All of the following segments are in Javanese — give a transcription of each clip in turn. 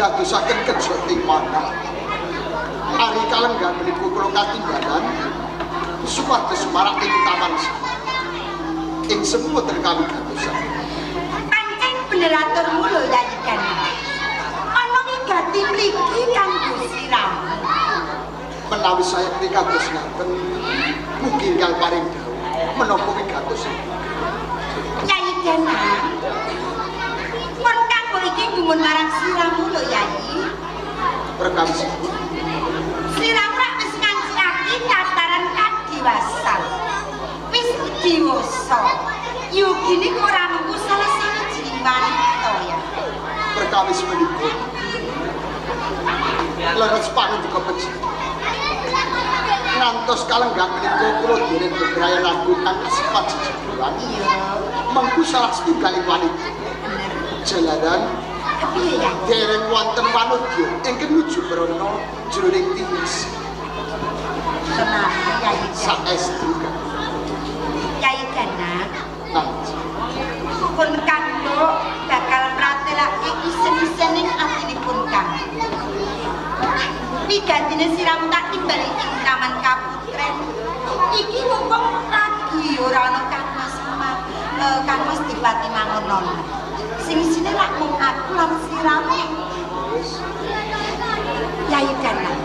Wigadosaken kejoting manah. Ari kalenggan menika kula katimbalan supados marak ing taman ing semu boten kawigatosan. Pancen bener aturmu lho, Yayi Danang. Ana wigati mriki kanggo sliramu. Menawi saya kados ngaten, mugi enggal paring dawuh menapa wigatosipun. Yayi Danang. Pun kanggo iki gumun marang sliramu lho, Yayi. Perkawisipun? Sliramu rak wis ngancikake tataran kadiwasan. Wis dewasa. Yogine kok ora mengku salah sawijining wanita ya. Perkawis menika leres pangandika panjenengan. Ngantos kalenggan menika kula dereng bebrayan agung kang asipat jejeguran. Iya. Mengku salah setunggaling wanita. Bener. Jalaran Kepiye ya? Dereng wonten wanodya ingkang nuju prana jroning tiis. Tenang, Yayi. Saestu. Yayi Danang. Nanti. Pun kanggo bakal mratelake isen-isening atinipun kang. Wigatine sliramu tak timbali ing Taman Kaputren. Iki mumpung lagi ora ana Kang Mas Kang Mas Dipati Mangonono. Sing isine rak mung aku lan sliramu. Yayi Danang.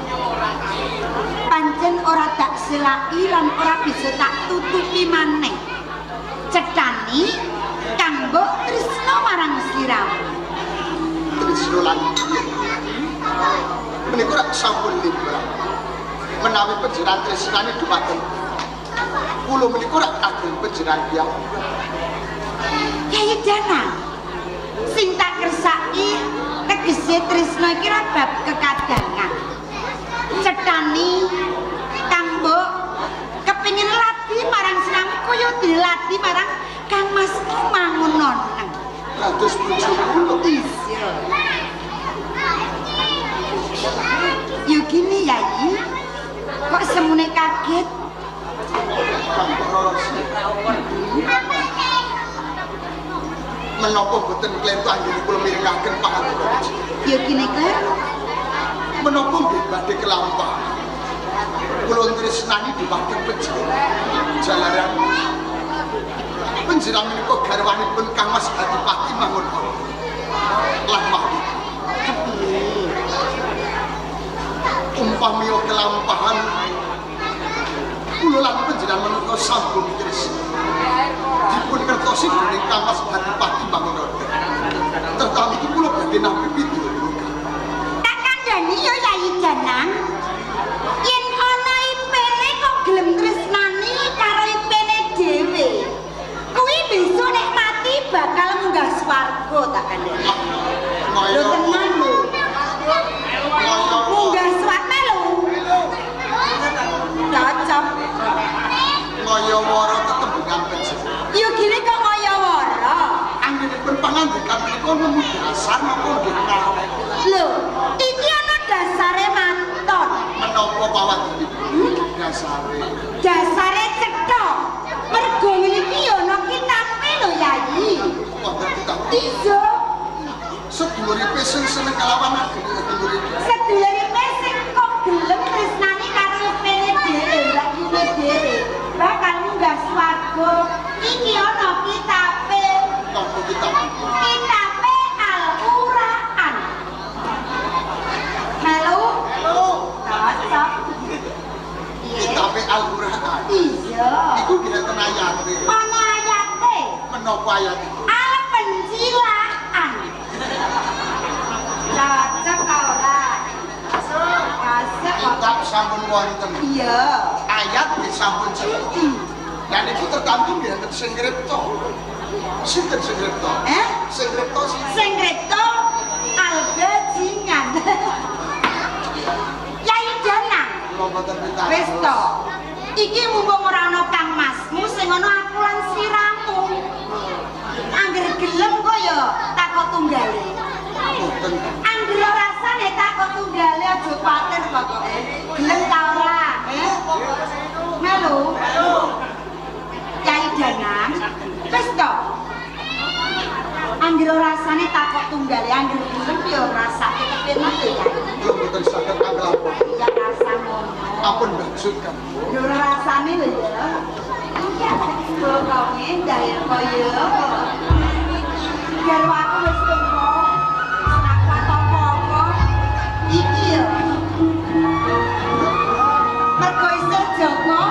Pancen ora tak selaki lan ora bisa tak tutupi maneh. Cethani kang mbok tresna marang sliramu. Trisno lan menika rak sampun limrah. Menawi panjenengan tresnani dumateng kula menika rak kagem panjenengan piyambak. Yayi Danang. Sing tak kersaki tegese tresna iki ra bab kekadangan. Cethani kang mbok kepengin ladi marang sliramu kaya dene ladi marang Kang Mas Mangunono. Kados bojo kula. Iya. Yo gini, Yayi. Kok semune kaget? Kang Rorosi. Menapa boten klentu anggene kula mirengaken pangandika panjenengan? Yo gini, kleru. Menapa nggih badhe kelampahan? Kula tresnani dumateng panjenengan. Jalaran panjenengan menika garwanipun Kang Mas Adipati Mangunana. Lan mawi Kepiye? Umpami kelampahan kula lan panjenengan menika sambung tresna. Dipun kertosi dening Kang Mas Adipati Mangunana. Tertamtu kula badhe nampi pidana. Tak kandhani yo, Yayi Danang. Yen ana ipene kok gelem tresnani karo ipene dhewe. Kuwi besok nek mati bakal munggah swarga, tak kandhani. Lho, tenan lho. Munggah swarga lho. Cocok. Ngayawara tetembungan panjenengan. Yo gini kok ngayawara. Anggenipun pangandikan menika nemu dasar napa nggih ngawur? Lho, iki ana dasare maton. Menapa pawadyanipun dasare? Dasare cetha. Mergo ngene iki ya ana kitabe lho, Yayi. Wonten kitab? Iya. Seduluripe sing seneng kalawan agene seduluripe. Seduluripe sing kok gelem tresnani karo ipene dhewe, Mbak Yune dhewe, bakal munggah swarga. Iki ana kitabe. Napa kitab? Kitabe Al-Qur'an. Melu? Cocok. Piye? Kitabe Al-Qur'an. Iya. Iku nggih enten ayate? Ana ayate. Menapa ayatipun? Al pencilaan. Cocok ta ora? Masuk. Kitab sampun wonten. Iya. Ayat nggih sampun cetha. Lan iku tertantu nggih enten sing ngripta. Sinten sing ngripta? Eh? Sing ngripta sinten? Sing ngripta Al-Bajingan. Yai Danang. Kula mboten pitados. Wis to. Iki mumpung ora ana Kang Masmu, sing ana aku lan sliramu. Angger gelem kok ya takok tunggale. Mboten. Angger rasane takok tunggale, aja kuwatir pokoke. Gelem ta ora? Eh? Melu. Yai Danang. Wis to. Angger rasane takok tunggale, angger gelem. ya rasake kepenak ya Yai. Kula mboten saged anglapon. Ya rasa ngono. Ampun maksud kan. Lho rasane lho ya. Iya, bokonge ndaya kaya. Garwaku wis tuwa. Wis ora kuat apa-apa. Iki ya. Mergo isih Joko.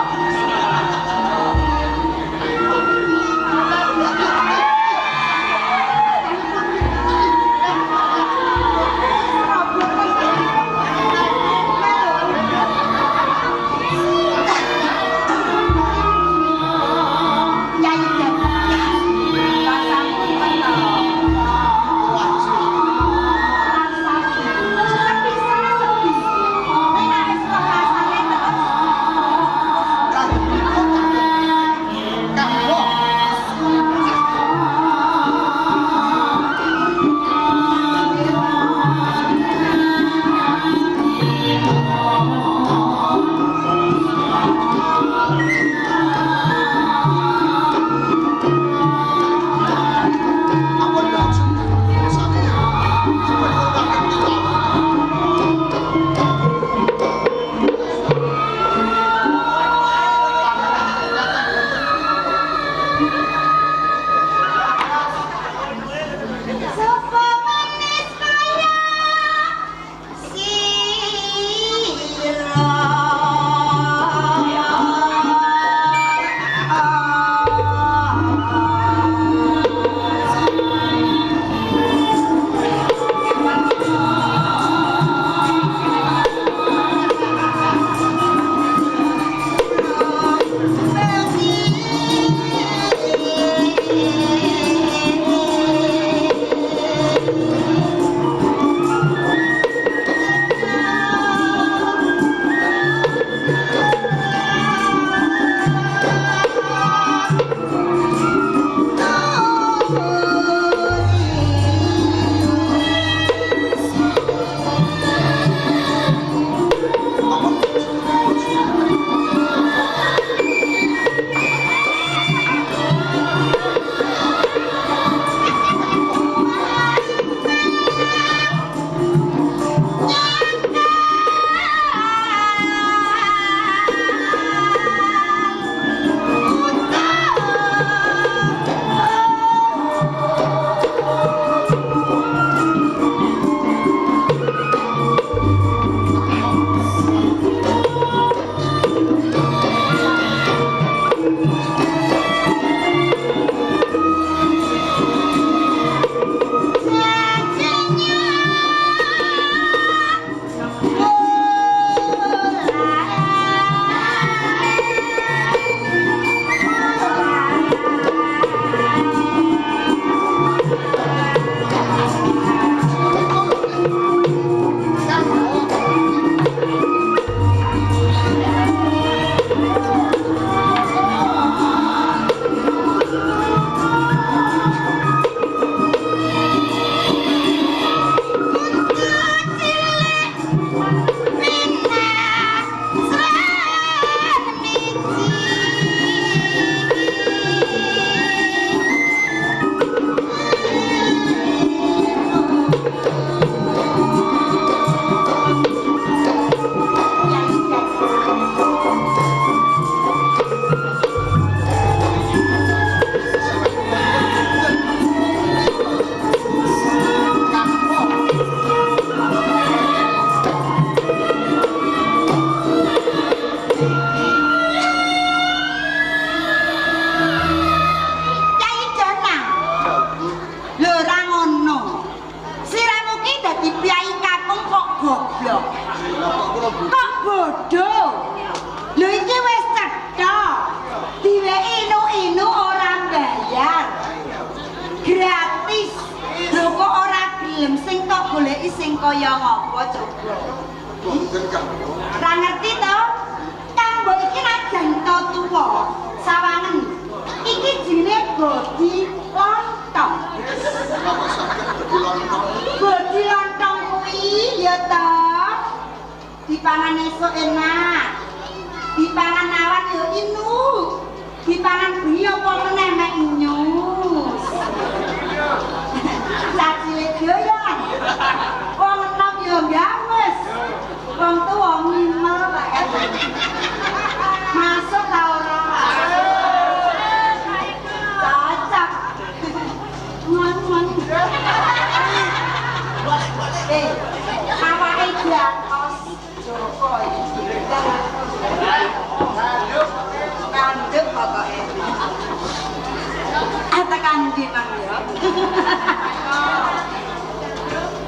kangge Mang ya.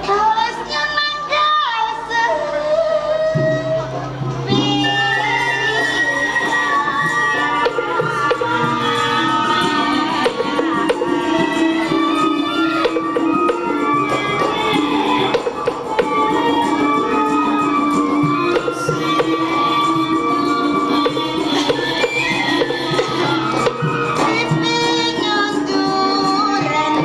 Halusnya mangga sepi. Pipi nyunduran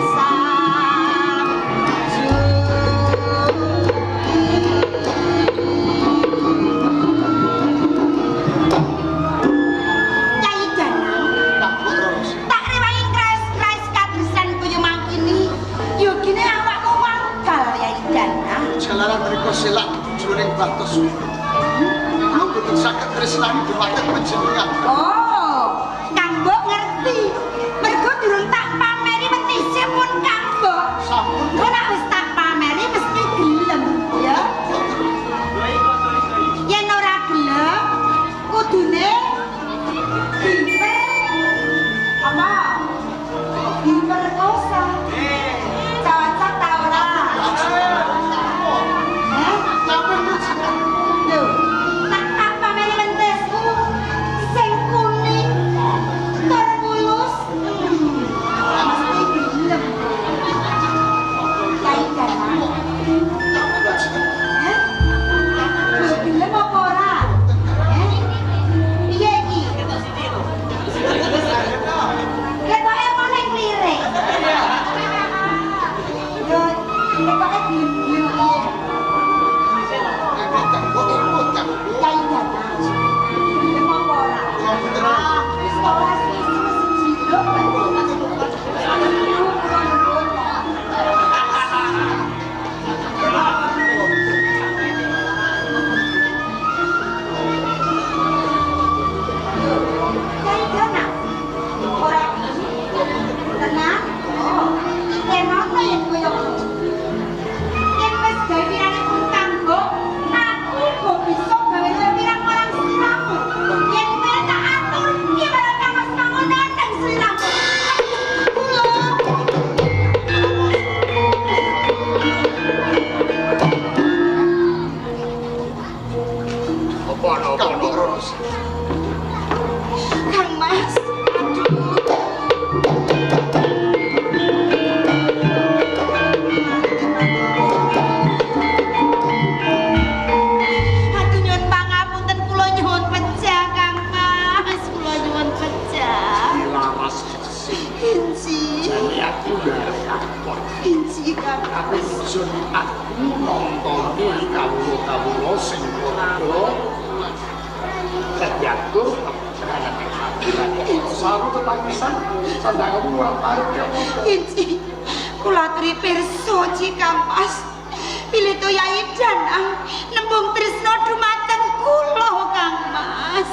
Yai Danang, Kang Mbok Roro. Tak rewangi krais-krais kadresan kaya mangkini. Yogine awakmu wangkal Yai Danang. Jalaran mriku selak jroning batos. Kula mboten saged tresnani dhumateng panjenengan. Oh, Kang Mbok ngerti. Mergo durung tak pameri metise pun Kang Mbok. Sampun. Engko nek wis tak pameri mesti gelem, ya. Yen ora gelem, kudune diper apa? Diperkosa. Cocok ta ora? Heh? Napa panjenengan? Lho, tak pameri mentesku sing kuning tur mulus. Mesti gelem. Yai Danang. Napa panjenengan? Heh? Lho, gelem apa ora? Heh? Piye iki? Ketoke apa ning klirik? Yo, ketoke gelem-gelem piye? Kang Mbok, Kang Mbok. Yai Danang. Gelem apa ora? Kula mboten. Ah, wis ora sisi wis jiluk. Kula nuwun. Yai Danang. Ora tenang. Oh, yen ana yen kaya ngono. Yen wis gawe pirane pun kanggo, aku kok bisa gawe luwih pirang marang sliramu. Yen kowe tak atur, piye marang Kang Mas mangono nang sliramu. Kula Apa ana apa Kang ana? Mbok Roro. Kang Mas, aduh. Aduh nyuwun pangapunten kula nyuwun pecah Kang Mas, kula nyuwun pecah. Dilaras sing Inci, jane aku lakon. inci Kang Aku Mas. ingsun aku nontoni kawula-kawula sing padha terjatuh Saru tetangisan sandangmu ora parek ya apa. Inci, kula aturi pirsa Ci Kang Mas. Bilih to Yai Danang nembung tresna dumateng kula Kang Mas.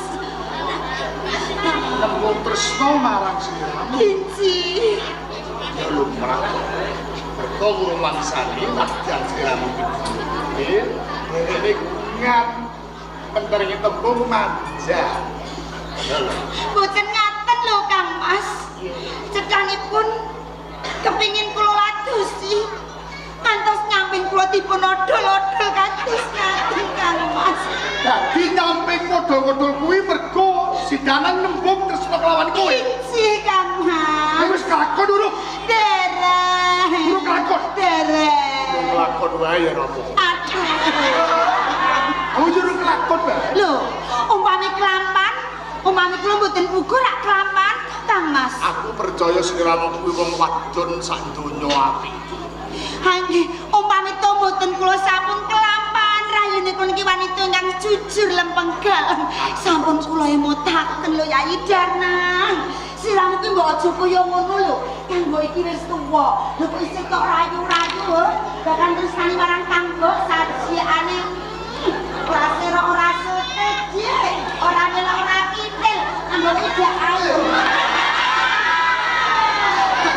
Nembung tresna marang sliramu Inci. ya lumrah. Mergo ngrumangsani nadyan sliramu iki. Ini ngat penteringe tembung manja. Ya lho. Mboten ngaten lho Kang Mas. Cethanipun kepingin kula ladusi. Ngantos nyamping kula dipun odol-odol kados ngaten Kang Mas. Dadi nyamping modho-modho kuwi mergo sidanan nembung tresna kelawan kowe. Inci Kang Mas. Wis kelakon durung? Dereng. Durung kelakon. Dereng. Kelakon wae ya Romo. Aduh. Kamu jurung kelakon wae. Lho, umpami kelampan, umpami kula mboten uga rak kelampan Kang Mas. Aku percaya sliramu kuwi wong wadon sak donya apik. Ha nggih, umpami to mboten kula sampun kelampan, rayune kula niki wanita ingkang jujur lempeng galem. Sampun kula emotaken lho Yai Danang. Siramu ki mbok aja kaya ngono lho. Kang Mbok iki wis tuwa. Lho kok isih tok rayu-rayu lho. Bahkan tresnani marang Kang Mbok sajikane ora serok ora sote, ora melok ora kintil. Mbok iki gak ayu.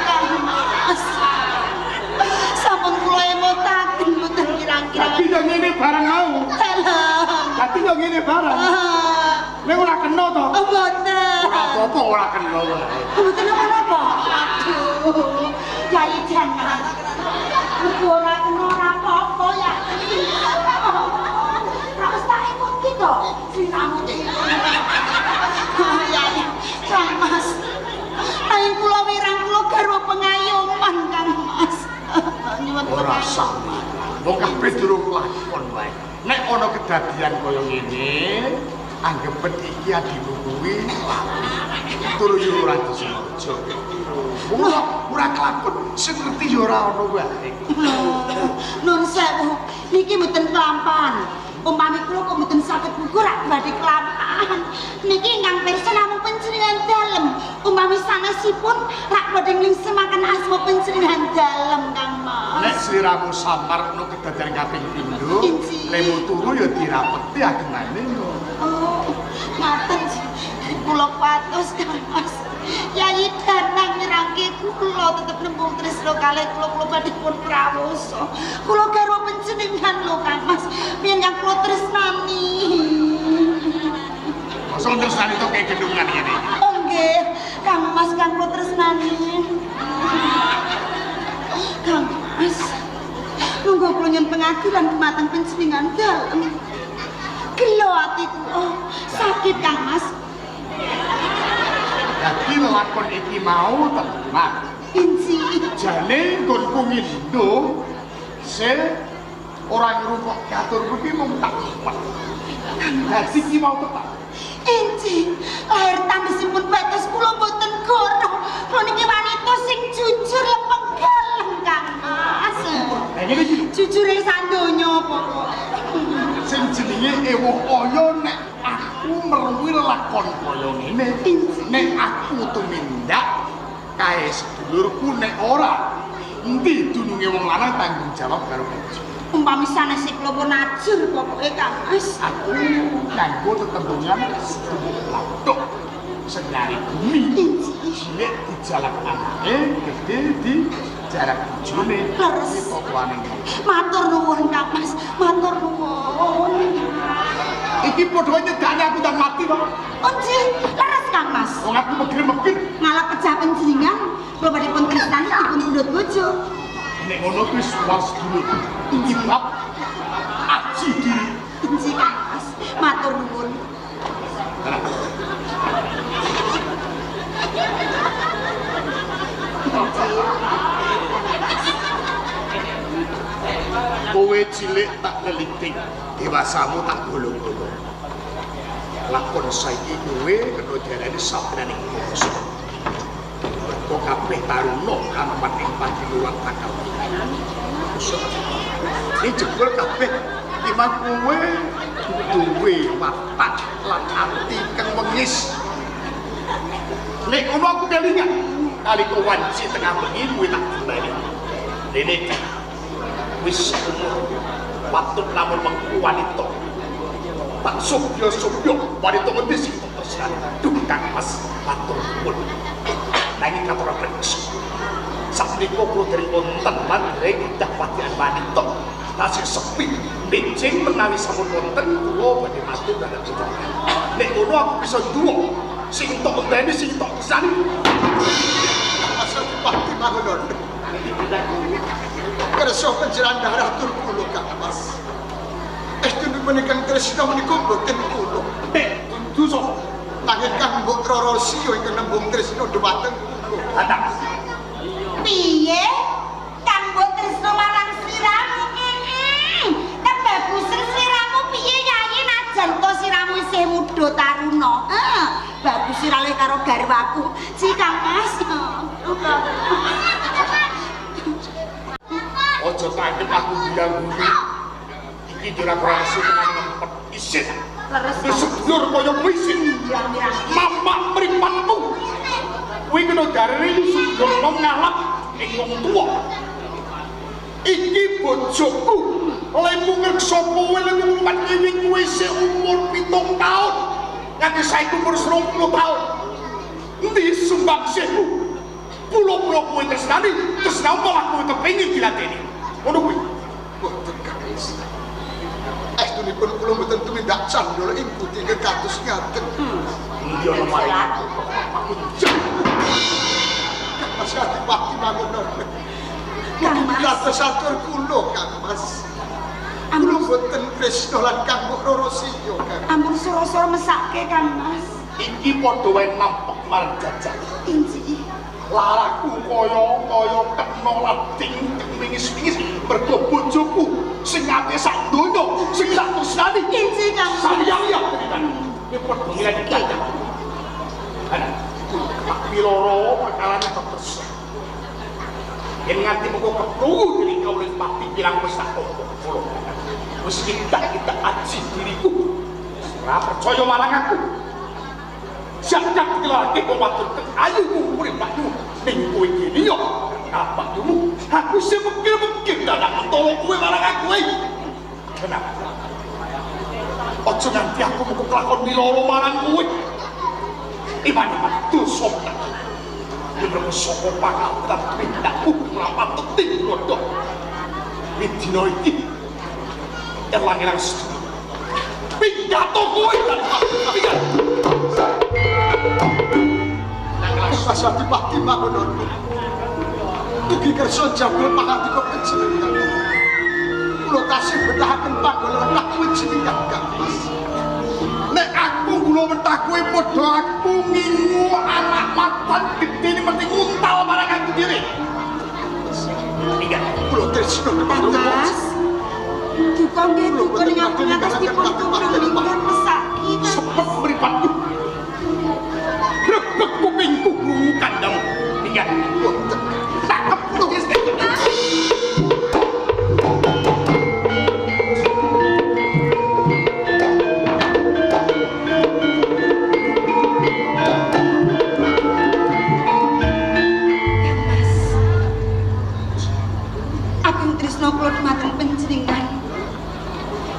Kang Mas. Sampun kula emotaken mboten kirang-kirang. Dadi yo ngene barang au. Dalam. Dadi yo ngene barang. Ah, Nek ora kena to. mboten. Ora apa-apa ora kena wae. Mboten napa-napa. Aduh. Danang. Mergo ora kena ora apa-apa ya. Ora usah emut ki to. Sliramu iki. Yai, Kang Mas. Nanging kula wirang kula garwa pengayoman Kang Mas. Nyuwun Ora sah. Wong kabeh durung lakon wae. Nek ana kedadian kaya ngene, anggepen iki adikku kuwi lali. Turu yo ora disengaja. Wong ora kelakon, sing ngerti yo ora ana wae. Nun sewu, niki mboten kelampahan. Umpami kula kok mboten saged gugur rak badhe kelampahan. Niki ingkang pirsa namung panjenengan dalem. Umpami sanesipun rak badhe nglingsemaken asma panjenengan dalem Kang Mas. Nek sliramu samar no kedadian kaping pindho, lemu turu ya dirapeti agemane. Oh, ngaten. Kula patos Kang Mas. Yayi Danang mirangke kula tetep nembung tresna kalih kula, kula badhe pun prawosa. Kula garwa panjenengan lho Kang Mas. Piye kang kula tresnani. Mosok tresnani to kaya gendungan ngene iki. Oh nggih, Kang Mas kang kula tresnani. Kang Mas. Monggo kula nyuwun pengadilan dumateng panjenengan dalem. Gelo ati kula, sakit Kang Mas. Dadi lelakon iki mau tenan. Inci. Jane nggonku ngindo se ora ngrungokke aturku ki mung tak umpet. Dadi iki mau tenan. Inci, lahir tandisipun batos kula mboten goroh. Kula niki wanita sing jujur lepeng galeng Kang Mas. Lah ngene iki jujure sandonya pokoke. Sing jenenge ewuh kaya nek aku meruwi lelakon kaya ngene. Nek aku tumindak kae sedulurku, nek ora endi dununge wong lanang tanggung jawab karo bojo. Umpami sanese kula pun ajur pokoke Kang Mas. Aku nganggo tetembungan sedulur lathuk senyari bumi. Cilik dijalak anake, gedhe di jarak bojone. Leres. Tokoane. Matur nuwun Kang Mas, matur nuwun. Iki padha nyedakne aku ndang mati to. Oh nggih, leres Kang Mas. Wong aku megir-megir. Malah pecah panjenengan, kula badhe pun tresnani dipun pundhut bojo. Nek ngono kuwi was dulu. Iki bab aji diri. Inci Kang Mas, matur nuwun. Kowe cilik tak leliting, dewasamu tak golong-golong. Lakon saiki kowe kena diarani sabdaning bangsa. Mergo kabeh taruna kanoman ing patiluwang takal. Iki jebul kabeh imah kowe duwe watak lan ati kang wengis. Nek ngono aku kelingan nalika wanci tengah bengi kowe tak timbali. Dene wis umur patut lamun mengku wanita. Tak sobyo-sobyo wanita ngendi sing tok tresnani. Duh Kang Mas matur nuwun. Nanging katur preksa. Sakmenika kula dereng wonten mandreng indah patian wanita. Tasih sepi benjing menawi sampun wonten kula badhe matur dhateng jenengan. Nek ngono aku bisa duwa sing tok enteni sing tok tresnani. Asal dipati mangono. Kersa panjenengan darah tur kula Kang Mas. Estune menika tresna menika mboten kula. Nek dudu sapa? Nanging Kang Mbok Roro Siyo ingkang nembung tresna dhumateng kula. Atak. Piye? Kang Mbok tresna marang sliramu? Kebagusan sliramu piye Yayi najan to sliramu isih muda taruna. Heeh, bagus sirale karo garwaku. Ci Kang Mas. Aja tanggep aku guyang-guyu. Iki ora kurang tenan ngempet isin. Leres. Wis sedulur kaya kowe isin. Mamak mripatmu. Kuwi kena darene sedulur ngalap ing wong tuwa. Iki bojoku. Lemu ngreksa kowe lemu nglumat ngiwing kowe isih umur 7 taun. Nganti saiki umur 20 taun. Endi sumbangsihmu? Pulo-pulo kowe tresnani, tresnamu malah kowe kepengin diladeni. Ngono kuwi. Mboten Kang Mas. Estunipun kula mboten tumindak candala ing budi ingkang kados ngaten. Endi ana maring aku Kang Mas Adipati mangono. Kang Mas. Dados atur kula Kang Mas. Kula boten tresna lan Kang Mbok Roro Siyo Kang. Ampun sura-sura mesake Kang Mas. Iki padha wae nampek marang jajal. Inji. Laraku kaya-kaya kena lading wingis-wingis mergo bojoku sing ate sak donya sing sak tresnani. Inji Kang Mas. Sayang ya ceritane. Iki padha ngilani jajal. Ana tak piloro perkarane tetep. Yen nganti mengko keprungu diri kawula pati pirang wis tak tampa kula. Wis kita aji diriku. Ora percaya marang aku. Siap-siap dikelake wong wadon kang ayu ngumpuli mbakyu ning kowe kene yo. Kapakyumu aku sing mungkin-mungkin dadak mentolo kowe marang aku iki. Kenapa? Aja nganti aku mengko kelakon miloro marang kowe. Iman-iman dosa tak. Yen saka pangatan pindakku ora patut digodhog. Dina iki elang-elang sedulur. Pinggato kowe pinggat. Mas Adipati Mangunono. Dugi kersa jabul pangandika kejenengan. Kula tasih betahaken panggonan wenah jenengan Kang Mas. Nek aku kula mentah kowe padha aku ngingu anak macan gedhe mesti nguntal marang aku dhewe. Minggat kula tresna Kang Mas. Duka nggih duka ning aku ngantos dipun tumrap minggat mesaki. Sepet mripatku. Grebek kupingku krungu kandhang. Minggat. Tak kepethuk. Kang Mas. Ageng tresna kula dumateng panjenengan.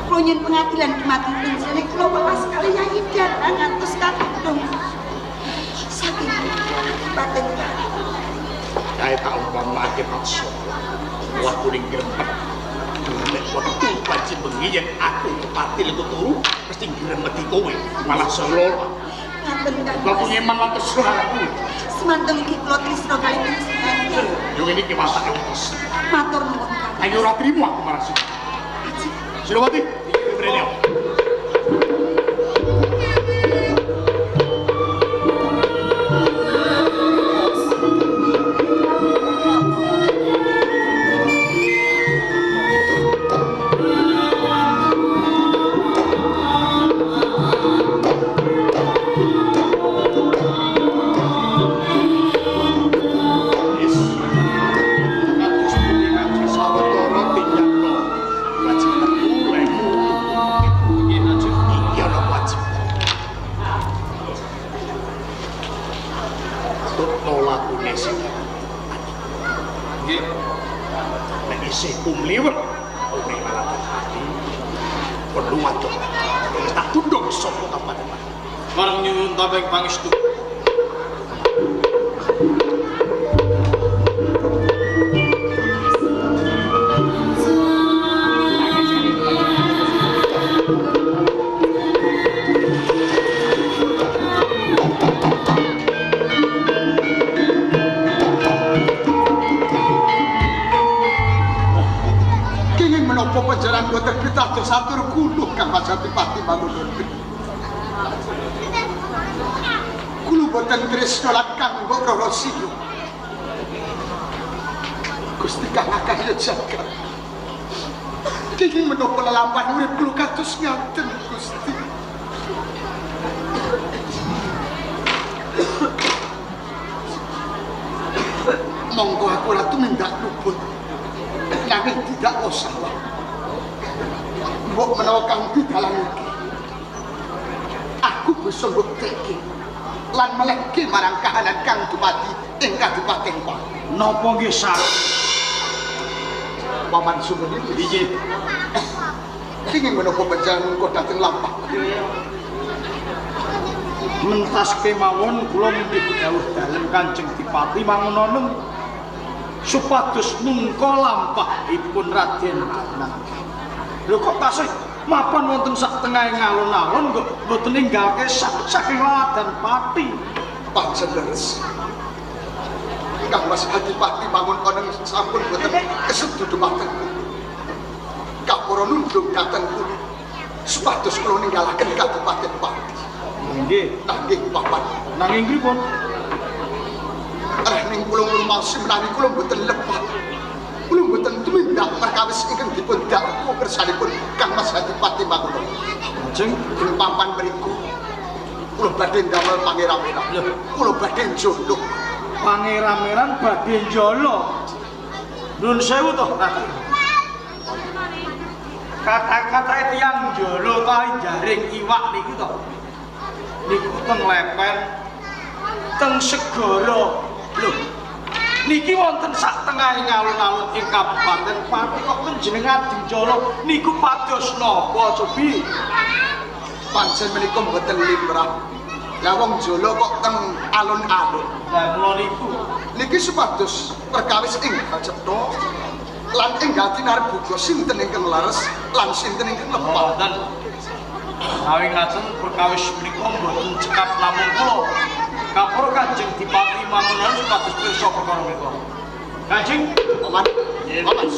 Kula nyuwun pengadilan dumateng panjenengan kula welas kali Yai Danang ngantos kathung. Saking kabupaten Kae tak umpamake paksa. Laku ning grempet. Nek wektu panci bengi yen aku kepati leku turu mesti gremeti kowe malah solo. Ngaten Kang Laku Mas. ngeman lan tresna aku. Semanten iki kula tresna kali panjenengan. Yo ngene iki watake wis. Matur nuwun Kang. Ayo ora trimo aku marang sira. Sirawati, iki mrene. Yes. Kados pundi ngaji sawetara tinjakno kewajibanmu lemu. Nggih, Haji. Iki ana kewajiban. Tutno lakune sing Nggih. nek isih kumliwet ora malah hati. Perlu wadon. Wis tak tunduk sapa kapan. Marang nyuwun tabeng pangestu. Kenging menapa panjenengan boten pitados atur kula Kang Mas Adipati Mangunono. Kula boten tresna lan Kang Mbok Roro Siyo. Gusti Kang Akarya jagat. Kenging menapa lelampahan urip kula kados ngaten Gusti. Monggo aku ora tumindak luput. Nanging tidak salah. Mbok menawa kang didalang iki. Aku bisa mbuktekke lan melehke marang kahanan kang dumadi ing kadipaten Pati. Napa nggih saged? Paman Sumenilis. Inggih. Kenging menapa panjenengan mengko dhateng lampah. Mentas kemawon kula mundhut dawuh dalem Kanjeng Dipati Mangunono supados mungko lampahipun Raden Danang. Lho kok tasih mapan wonten sak tengahing alun-alun kok mboten ninggalke saking ladan pati. Pancen leres. Kang Mas Adipati Mangun Oneng sampun boten kesedu dumateng kula. Kapura nundung dhateng kula supados kula ninggalaken Kabupaten Pati. Nggih. Nanging papan Nanging pripun? Rehning kula ngrumaosi menawi kula mboten lepat. Kula mboten tumindak perkawis ingkang dipun dakwa kersanipun Kang Mas Adipati Mangun Oneng. Lajeng Ing papan mriku kula badhe ndamel pangeran-eran. Lho. Kula badhe njolok. Pangeran-eran badhe njolo. Nuwun sewu to, Raden. Kata-kata tiyang njolo ta jaring iwak niku to. Niku teng lepen, teng segara. Lho, niki wonten sak tengahing alun-alun ing Kabupaten Pati kok panjenengan njolo niku pados napa cobi? Pancen menika mboten limrah. Lah wong jolo kok teng alun-alun. Lah kula niku Niki supados perkawis ing cetha lan enggal tinarbuga sinten ingkang leres lan sinten ingkang lepat. Mboten. Menawi ngaten perkawis menika mboten cekap namung kula. Kapura Kanjeng Dipati Mangunan supados pirsa perkara menika. Kanjeng, Paman, paman.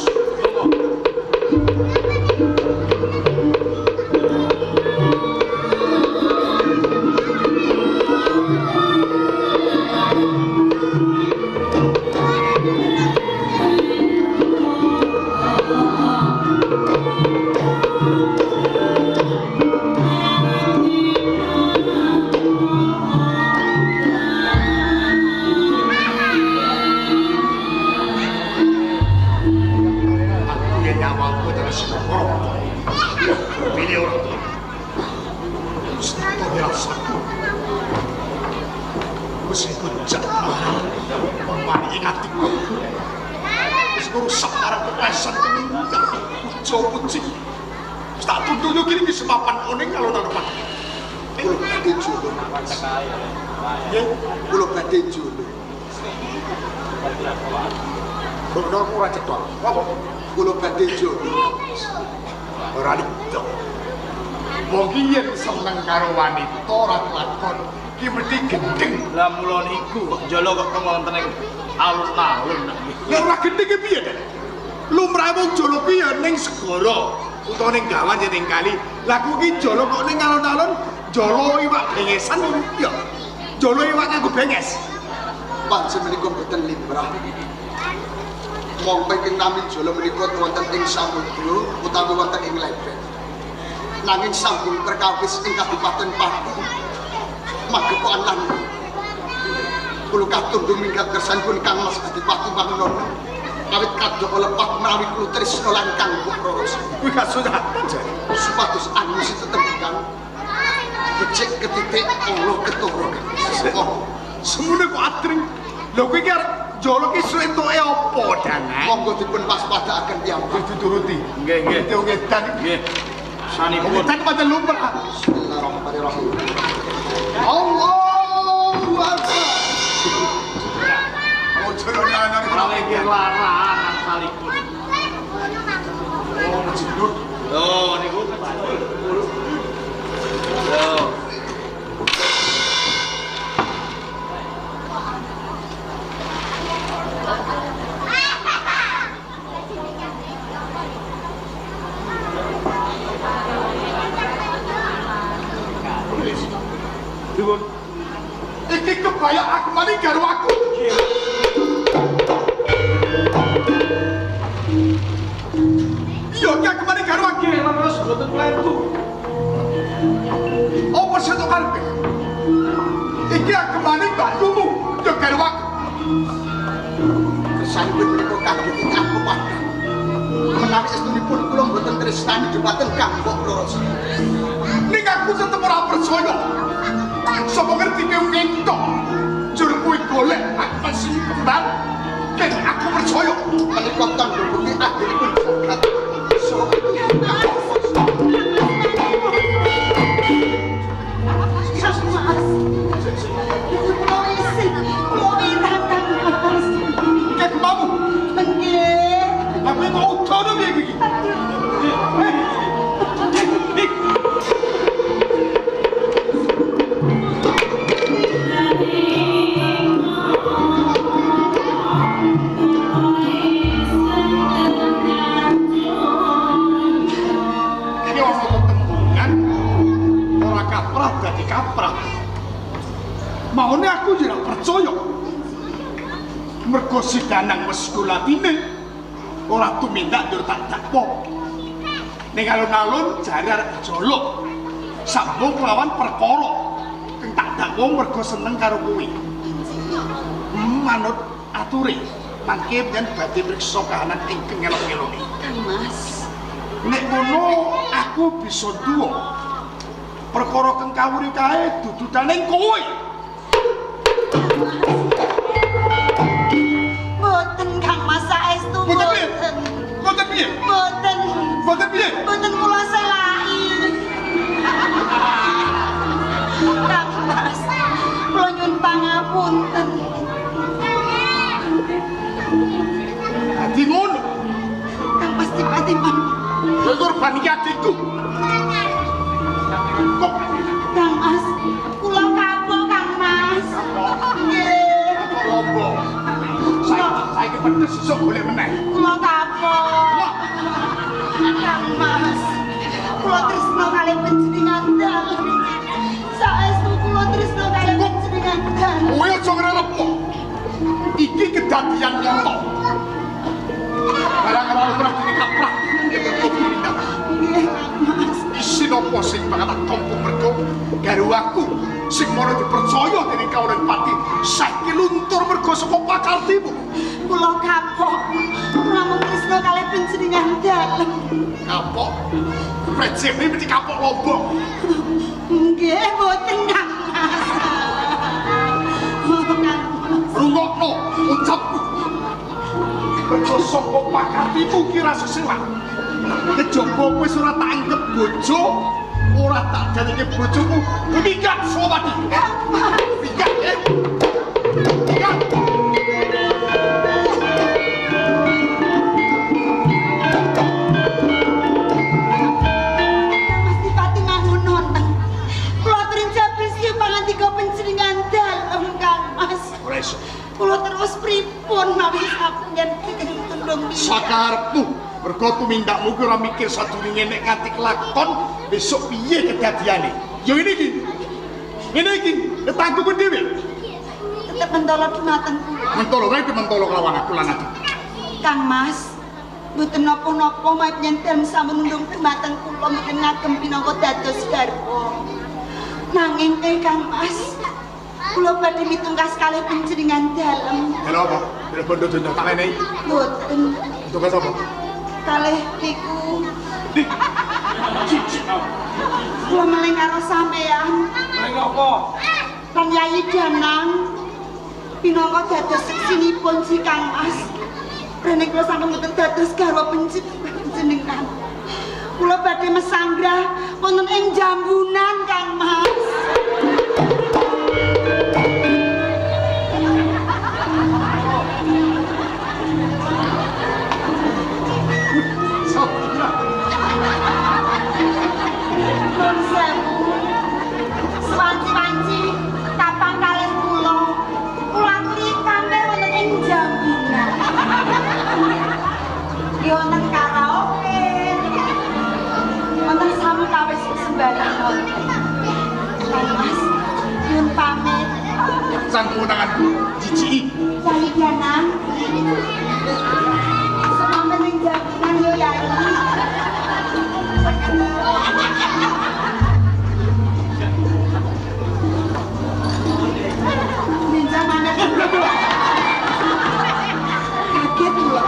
Aku yen nyawaku terus ora. Pilih ora. Wis tak rasaku. Wis ikut marang pemani ing atiku. Wis rusak marang kepesan pujo puji. Wis tak tuntun kini wis mapan kuning alun-alun Pati. Kula badhe jolo. Nggih, Kula badhe jolo. Bono aku ora cetha. Apa? Kula badhe jolo. Ora lido. Wong ki yen seneng karo wanita ora kelakon, ki mesti gendeng. Lah mula niku kok njolo kok teng wonten ing alun-alun. Lah ora gendeng ki piye, Den? Lumrahe wong jolo ki ya ning segara utawa ning gawan ya ning kali. Lah ku ki jolo kok ning alun-alun, jolo iwak bengesan ya. Jolo iwak nganggo benges. Pancen menika mboten limrah. Mongko ingkang nami jolo menika wonten ing samudra utawi wonten ing leben. Nanging sampun perkawis ing Kabupaten Pati magepokan lan kula katundhung minggat kersanipun Kang Mas Adipati Mangunono awit kadha lepat menawi kula tresna lan Kang Mbok Rorosa Kuwi kasunatan jare. supados anu sitetembungan becik ketitik Allah ketara. Oh, Semune kok adring. Lho kowe iki arep jolo ki suwe entuke apa, Danang? monggo dipun waspadaaken piyambak. Wis dituruti. Nggih, nggih. Wong edan. Nggih. Wong Sanipun edan pancen lumrah. Bismillahirrahmanirrahim. Allahu Akbar. Wong jolo nang ora iki larangan salipun. Oh, jendut. Lho niku. Lho. Pripun? Iki kebaya Akmani garwaku. Iya, iki Akmani garwaku. Nggih, terus mboten klentu. Apa sing tok karepe? Iki Akmani mbakyumu, ya garwaku. Kesanipun menika kaget aku padha. Menawi estunipun kula mboten tresnani dhumateng Kang Mbok Rorosa. Ning aku tetep ora percaya. Sapa ngerti kowe entuk. Jur kuwi golek Akman sing kembang. Ken aku percaya. Menika tandha bukti akhiripun jagat. Saha Kang Mbok Rorosa. Mas. Kula isin, kula wirang Kang Mas. Iki kemamu. Nggih. Lah kowe kok udono piye iki? Aduh. Mergo si Danang wis kulatine ora tumindak ndur tak dakwa. Ning alun-alun jare arep gejolak. Sambung kelawan perkara kang tak dakwa mergo seneng karo kowe. Manut ature mangke yen badhe mriksa kahanan ingkang ngelok-ngeloni. Kang Mas. Nek ngono aku bisa duwa. Perkara kang kawuri kae dududaning kowe. Mboten Kang Mas saestu mboten. Mboten piye? Mboten. Mboten piye? Mboten kula selaki. Kang Mas, kula nyuwun pangapunten. Dadi ngono. Kang Mas dipati Kowe korban iki adikku. Kok Kang Mas, kula kapok Kang Mas. Nggih. Kok lombok. Saiki pedes sesuk golek meneh. Kula kapok. Kang Mas, kula tresna kalih panjenengan dalem. Saestu kula tresna kalih panjenengan dalem. Kowe aja ngrerepmo. Iki kedadian nyata. Barang ora pernah dikaprah. Nggih, Kang Mas. Isin apa sing bakal tak tampa mergo garwaku sing mono dipercaya dening kawula pati saiki luntur mergo saka pakartimu. Kula kapok. Kula mung tresna kalih panjenengan dalem. Kapok? Prejeme mesti kapok lombok. Nggih, mboten Kang Mas. Kang Mas. Rungokno ucapku. Mergo saka pakartimu ki rasa selak. Kejaba kowe wis ora tak anggep bojo, ora tak dadeke bojoku. Minggat Suwati. Minggat. Minggat. Mas Dipati mangunon. Kula trinjabel siu pangandika panjenengan dalem Kang Mas. Ora iso. Kula terus pripun mawi sampun yen ditundung piye. Sakarepmu. Mergo tumindakmu ki ora mikir sadurunge nek nganti kelakon besok piye kedadiane. Ya ngene iki. Ngene iki, ketangguhku dhewe. Tetep mentolo dumateng kula. Mentolo kae mentolo kelawan aku lan adikku. Kang Mas, mboten napa-napa mawi yen dalem sampun nundung dumateng kula mboten ngagem pinangka dados garwa. Nanging Kang Mas, kula badhe mitungkas kalih panjenengan dalem. Lha apa? Lha bondo donya tak menehi. Mboten. Mitungkas apa? Kalih niku. Kula meling karo sampeyan. Meling apa? Lan Yayi Danang pinangka dados seksinipun si Kang Mas. Rene kula sampun mboten dados garwa panjenengan. Kula badhe mesanggrah wonten ing Jambunan Kang Mas. Nun sewu. Swanci-wanci kapang kalih kula. Kula aturi pamer wonten ing Jambunan. Nggih wonten karaoke. Wonten sawetawis sembarang wonten. Kang Mas, nyuwun pamit. Sampun tanganku jijiki. Yai Danang. Semamen ing Jambunan yo Yai. Ninja mana? Kaget loh.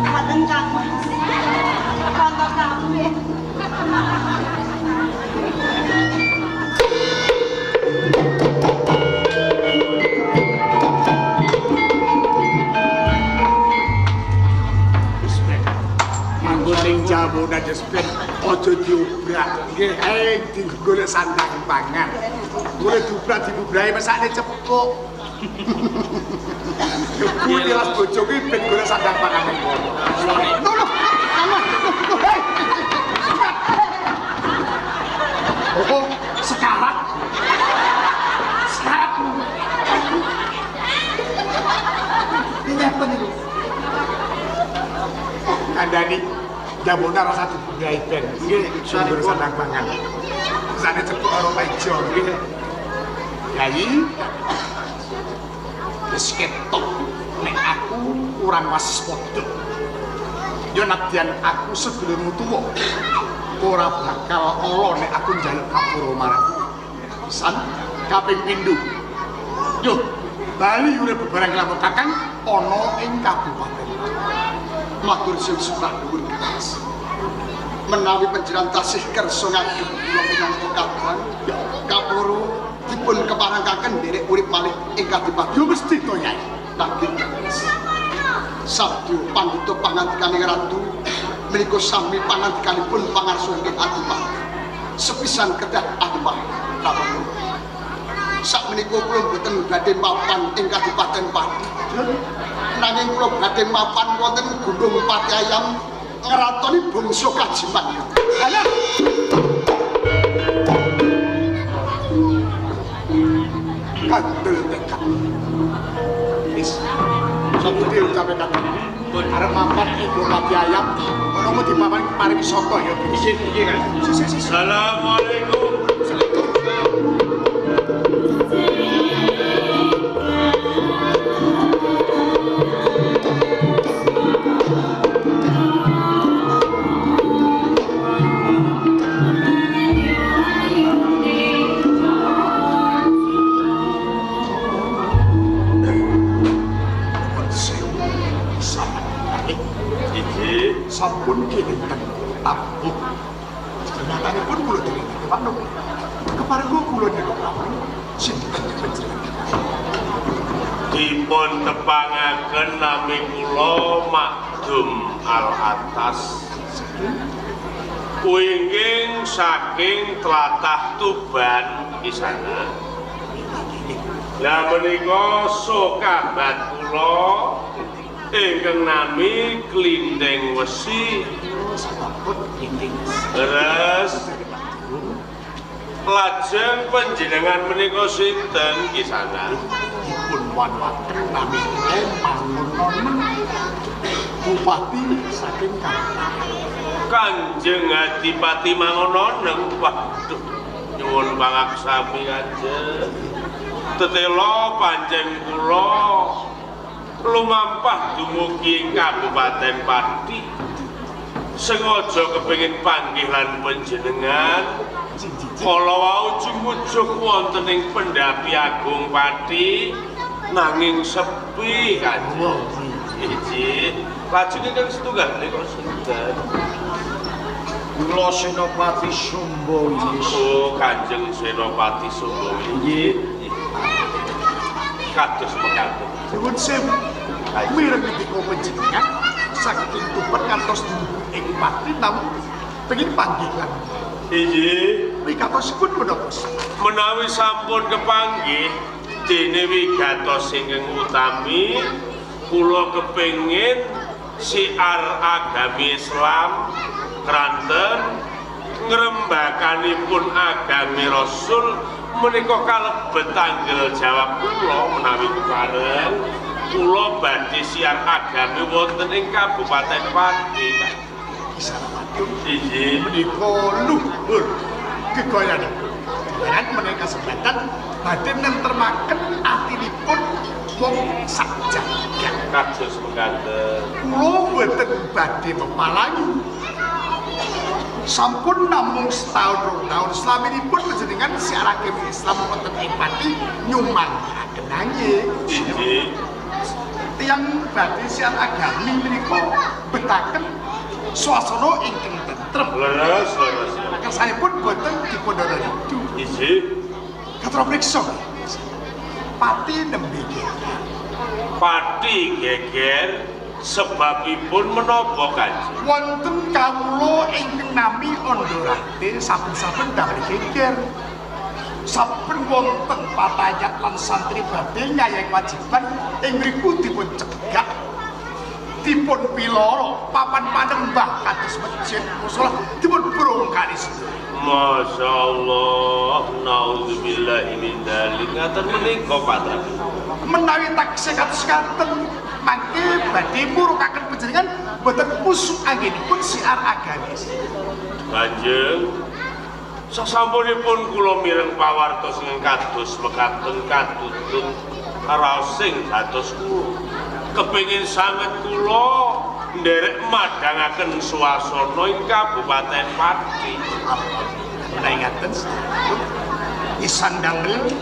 Katen Kang Mas. Kantor kabeh. Jambunan jespen aja diobrak. Nggih, golek sandang pangan. Golek diobrak dibubrahi mesakne cepuk. Kuwi tilas bojo kuwi ben golek sandang pangan ning kono. Lho, hei. Oh, sekarat. Sekarat. Ini apa niku? Kandhani. Jabona rasa dibungai ben. Nggih, sumber sandang pangan. Sane cepuk karo Paijo. Nggih. Yayi. Wis ketok nek aku kurang waspada. Yo nadyan aku sebelummu tuwa ora bakal ala nek aku njaluk kapura marang. Pisan kaping pindho. Yo bali urip bebareng kelawan Kakang ana ing kabupaten. Matur suwun nuwun Kang. Menawi panjenengan tasih kersa ngagem kula minangka kadang kapura dipun keparengkaken nderek urip malih ing kadipaten. Yo mesti to Yai. Nggih Kang. Sabdu pandhita pangantikaning ratu menika sami pangantikanipun pangarsa inggih Adipati. Sepisan kedah Adipati Prabu. Sakmenika kula mboten badhe mapan ing Kadipaten Pati. Nanging kula badhe mapan wonten Gunung Pati Ayam ngratoni bangsa Kajiman. Alah. Kandel tekad. Wis. Sabtu ucape kakang. Arep mapan ing Gunung Pati Ayam, ono kok dipapan pariwisata ya. Nggih, nggih Kang. Assalamualaikum. Sampun kinten tabuh. Nyatanipun kula dereng manuk. Keparengga kula nyeluk rawuh sinten panjenengan. Dipun tepangaken nami kula Makdum Al Atas. Wingking saking tlatah Tuban kisana. Lah menika sokabat kula ingkang nami Klinding Wesi. Terus lajeng panjenengan menika sinten kisana? Dipun wanwaken nami kula Mangunonen Bupati saking Kabupaten Kanjeng Adipati Mangunonen. Waduh, nyuwun pangaksami Kanjeng. Tetela pancen kula lumampah dumugi ing Kabupaten Pati. Sengaja kepengin panggih lan panjenengan. Kala wau jumujuk wonten ing Pendapi Agung Pati nanging sepi Kanjeng. Inggih. Lajeng ingkang setunggal menika sinten? Kula Senopati Sumbo inggih. Oh, Kanjeng Senopati Sumbo inggih. Kados mekaten. Nyuwun sewu. Mireng ngendika panjenengan saking Tuban ngantos dumugi ing Pati namung pengin panggih lan. Inggih. Wigatosipun menapa? Menawi sampun kepanggih dene wigatos ingkang utami kula kepengin siar agami Islam kranten ngrembakanipun agami Rasul menika kalebet tanggel jawab kula menawi kepareng kula badhe siar agami wonten ing Kabupaten Pati. Kisarapati inggih menika luhur gegoyanipun. Lan menika kesempatan badhe nentremaken atinipun wong sak jagat. Kados mekaten. Kula mboten badhe mepalangi. Sampun namung setahun rong taun slaminipun panjenengan siar agami Islam wonten ing Pati nyumanggaken nanging. Inggih. Tiyang badhe siar agami menika betaken swasana ingkang tentrem. Leres, leres. Kersanipun boten dipundhara ridu. Inggih. Katur priksa. Pati nembe geger. Pati geger sebabipun menapa Kanjeng? Wonten kawula ingkang nami Andharate saben-saben damel geger. Saben wonten patayat lan santri badhe nyayai kewajiban ing mriku dipun cegah. Dipun piloro papan panembah kados masjid musala dipun brongkani sedaya. Masya Allah, naudzubillahi min dzalik. Ngaten menika Pak Tani. Menawi taksih kados ngaten Mangke badhe murukaken panjenengan boten musuh anggenipun siar agamis. Kanjeng, sasampunipun kula mireng pawartos ingkang kados mekaten katutut raos sing dados kula. Kepengin sanget kula nderek madhangaken swasana ing Kabupaten Pati. Menawi ngaten isan damel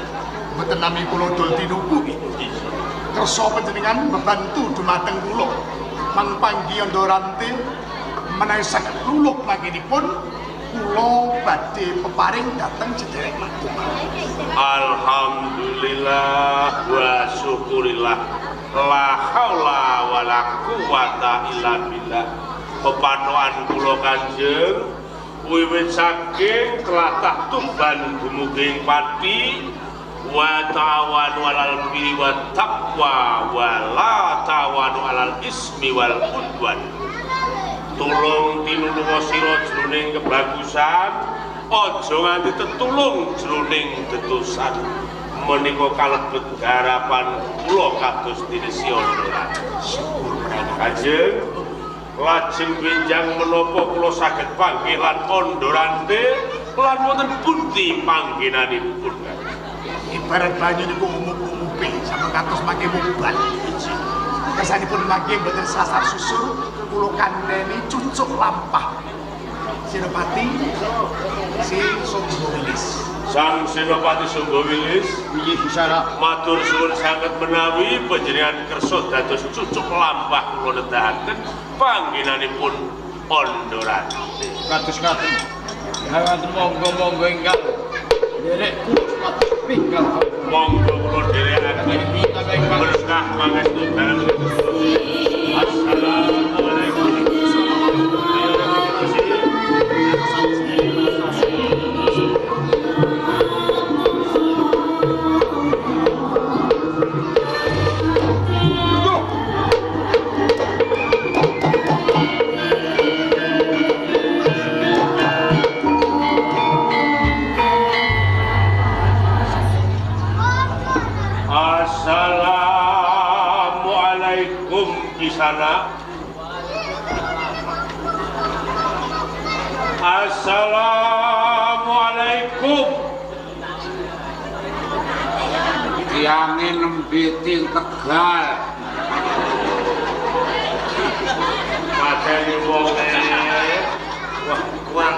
mboten nami kula dol tinuku nggih. Kersa panjenengan membantu dumateng kula mang panggi Andorante menawi saged luluh manggenipun kula badhe peparing dhateng sederek Makdum. Alhamdulillah wa syukurillah la haula wala quwata illa billah. Pepatokan kula Kanjeng wiwit saking tlatah Tuban dumugi ing Pati wa ta'awanu 'alal birri wat taqwa wa la ta'awanu 'alal ismi wal udwan. Tulung tinulunga sira jroning kebagusan, aja nganti tetulung jroning dedosan. Menika kalebet garapan kula kados dene Siandra. Syukur menawi Kanjeng, lajeng benjang menapa kula saged panggih lan Andorante lan wonten pundi panggenanipun? Ibarat banyu niku umup-umupe sampun kados mangke mubal. Kesanipun mangke mboten sasar susur kula kandhani cucuk lampah. Senopati si Sumbo Wilis. Sang Senopati Sumbo Wilis Inggih Kisana. Matur suwun sanget menawi panjenengan kersa dados cucuk lampah kula nedahaken panggenanipun Andorante. Kados ngaten. Ngaten monggo-monggo ingkang nderek kula supados pinggal. Monggo kula dherekaken berkah pangestu dalem. Assalamualaikum. Assalamualaikum Kisana. Assalamualaikum. Tiange nembe ting Tegal. Mateni wong e. Wah, kuat.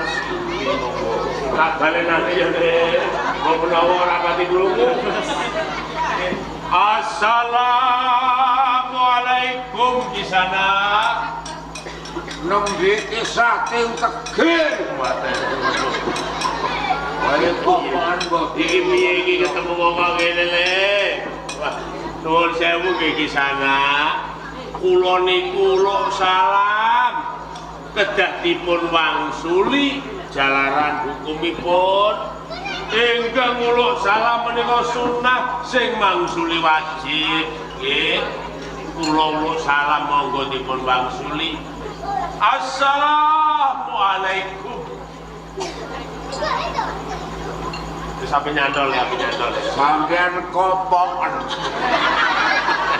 Tak balenane ya, Nek. Mbok menawa ora pati krungu. Assalamualaikum Kisana. Nembe kisah ting Tegel. Waalaikumsalam. Iki piye iki ketemu wong kok ngene le. Wah, nuwun sewu nggih Kisana. Kula niku uluk salam. Kedah dipun wangsuli jalaran hukumipun. Ingkang uluk salam menika sunah sing mangsuli wajib nggih. Kula uluk salam monggo dipun wangsuli. Assalamualaikum. Wis sampe nyantol ya, sampe nyantol. Sampeyan kopoken.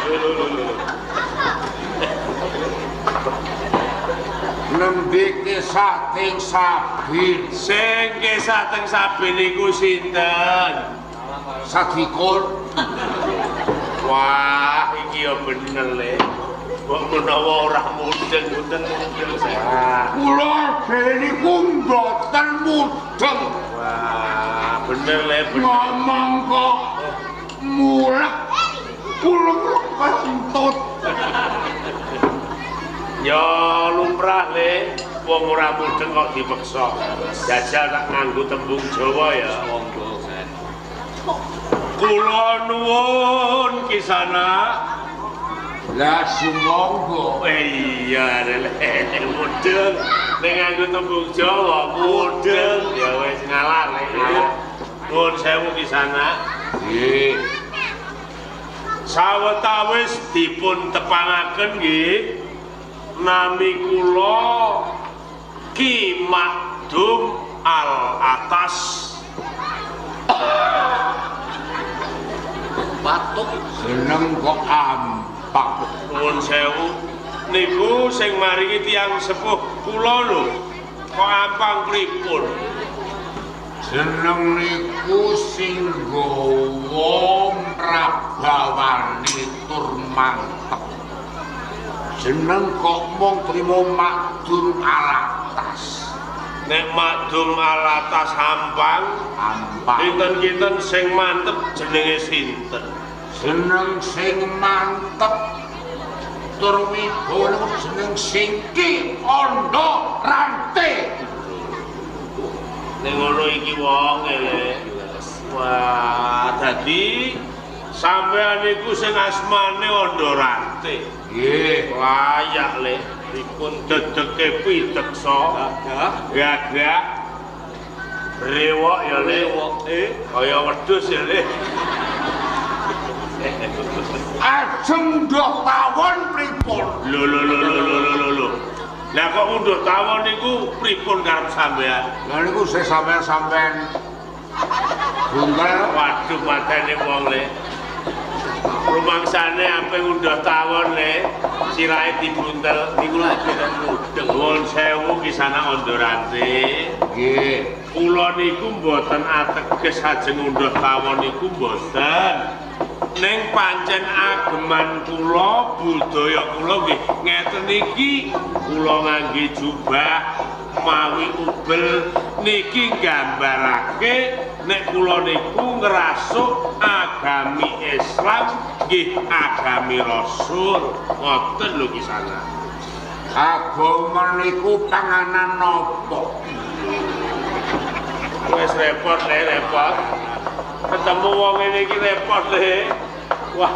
Lho lho lho. Nembe kisah ting Sabin. Sing kisah teng Sabin niku sinten? Sadikur. Wah, iki ya bener le. Mbok menawa ora mudeng, mudeng mudeng saya. Kula dhewe niku mboten mudeng. Wah, bener le, bener. Ngomong kok mulek. Kula kentut. Ya lumrah le, wong ora mudeng kok dipeksa. Jajal tak nganggo tembung Jawa ya. Monggo. Kula nuwun Kisana. Lah sumangga. Iya le, mudeng nek nganggo tembung Jawa mudeng ya wis ngalah le. Nuwun sewu Kisana. Nggih. Sawetawis dipun tepangaken nggih. Nami kula Ki Makdum Al Atas. Batuk seneng kok ampak. Nuwun sewu. Niku sing maringi tiyang sepuh kula lho. Kok ampang pripun? Jeneng niku sing nggawa mrabawani tur mantep. Jeneng kok mung trimo makdum alatas. Nek makdum alatas ampang, Ampang. Kinten-kinten sing mantep jenenge sinten? Jeneng sing mantep tur wibawa niku jeneng sing Ki Andha Rante. Ning ngono iki wong e. Wah, dadi sampean niku sing asmane Andha Rante. Nggih. Layak le, dipun dedeke piteksa, Gagah. Gagah. Brewok ya le, kaya wedhus ya le. Ajeng nduh tawon pripun? Lho lho lho lho lho lho lho. Lah kok ngunduh tawon niku pripun karep sampean? Lah niku sing sampean-sampean buntel. Waduh matene wong le. Rumangsane ape ngunduh tawon le, sirahe dibuntel Niku lagi kan mudeng. Nuwun sewu kisana Andha Rante. Nggih. Kula niku mboten ateges ajeng ngunduh tawon niku mboten. Ning pancen ageman kula, budaya kula nggih ngeten iki, kula ngangge jubah mawi ubel niki nggambarake nek kula niku ngrasuk agami Islam nggih agami Rasul. Ngoten lho kisana. Agama niku panganan napa? Wis repot le, repot. Ketemu wong ngene iki repot le. Wah,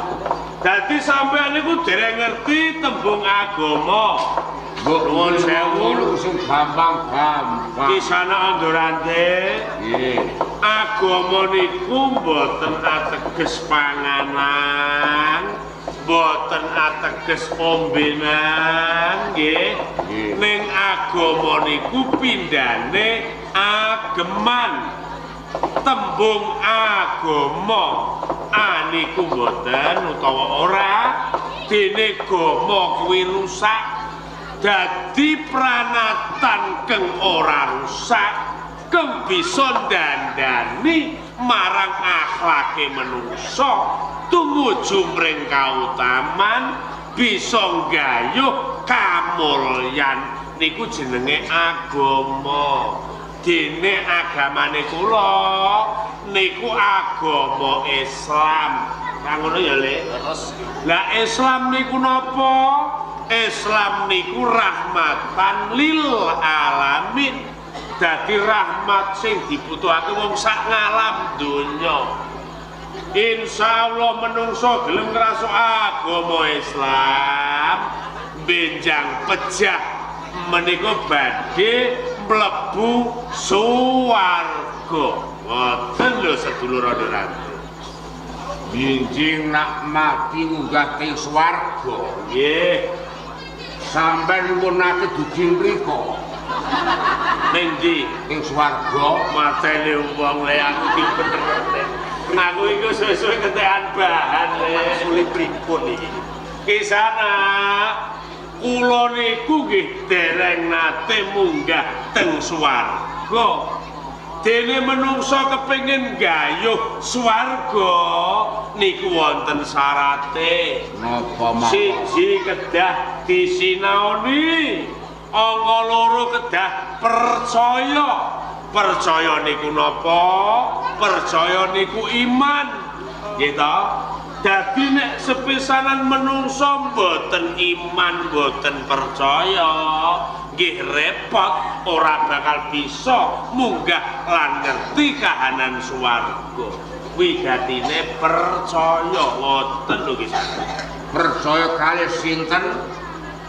dadi sampean niku dereng ngerti tembung agama. Mbok Nuwun sewu. niku sing gampang-gampang. Kisana Andha Rante, Nggih. agama niku mboten ateges panganan, mboten ateges ombenan, nggih. Nggih. Ning agama niku pindhane ageman. Tembung agama a niku mboten utawa ora, dene gama kuwi rusak. Dadi pranatan keng ora rusak, keng bisa ndandani marang akhlake manungsa tumuju mring kautaman, bisa nggayuh kamulyan. Niku jenenge agama. Dene agamane kula niku agama Islam. Ra ngono ya, Le? Terus Lah Islam niku napa? Islam niku rahmatan lil alamin. Dadi rahmat sing dibutuhake wong sak ngalam donya. Insyaallah menungso gelem ngrasuk agama Islam, benjang pejah menika badhe mlebu swarga. Ngoten lho sedulur Andha Rante. Binjing nak mati munggah teng swarga. Nggih. Sampeyan pun nate dugi mriku. Ning ndi? Ing swarga. Matene wong le aku dibener le. Aku iku suwe-suwe kentekan bahan le. Maksude pripun iki? Kisana kula niku nggih dereng nate munggah teng swarga. Dene menungso kepengin gayuh swarga niku wonten syarate. Napa mawon? Siji kedah disinaoni, angka loro kedah percaya. Percaya niku napa? Percaya niku iman. Nggih ta? Dadi nek sepisanan menungso mboten iman, mboten percaya, nggih repot, ora bakal bisa munggah lan ngerti kahanan swarga. Wigatine percaya ngoten lho nggih. Percaya kalih sinten?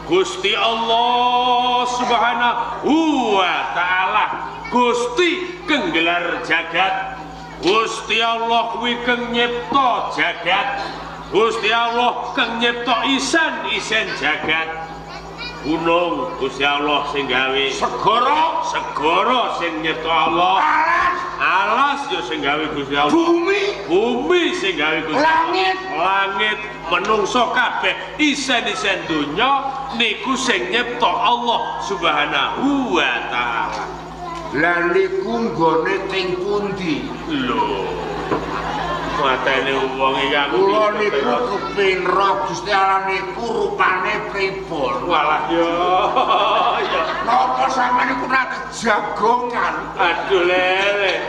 Gusti Allah Subhanahu wa taala. Gusti kang gelar jagat. Gusti Allah kuwi kang nyipta jagat. Gusti Allah kang nyipta isen-isen jagat. Gunung Gusti Allah sing gawe, Segara, segara sing nyipta Allah, alas, Alas ya sing gawe Gusti Allah. Bumi, Bumi sing gawe Gusti Allah. langit. Langit menungso kabeh isen-isen donya niku sing nyipta Allah Subhanahu wa taala. Lah niku nggone teng pundi? Lho. Matene wong iki aku Kula niku kepengin roh Gusti Allah niku rupane pripun? Walah yo. Ya. Napa sampeyan niku nate jagongan? Aduh lele.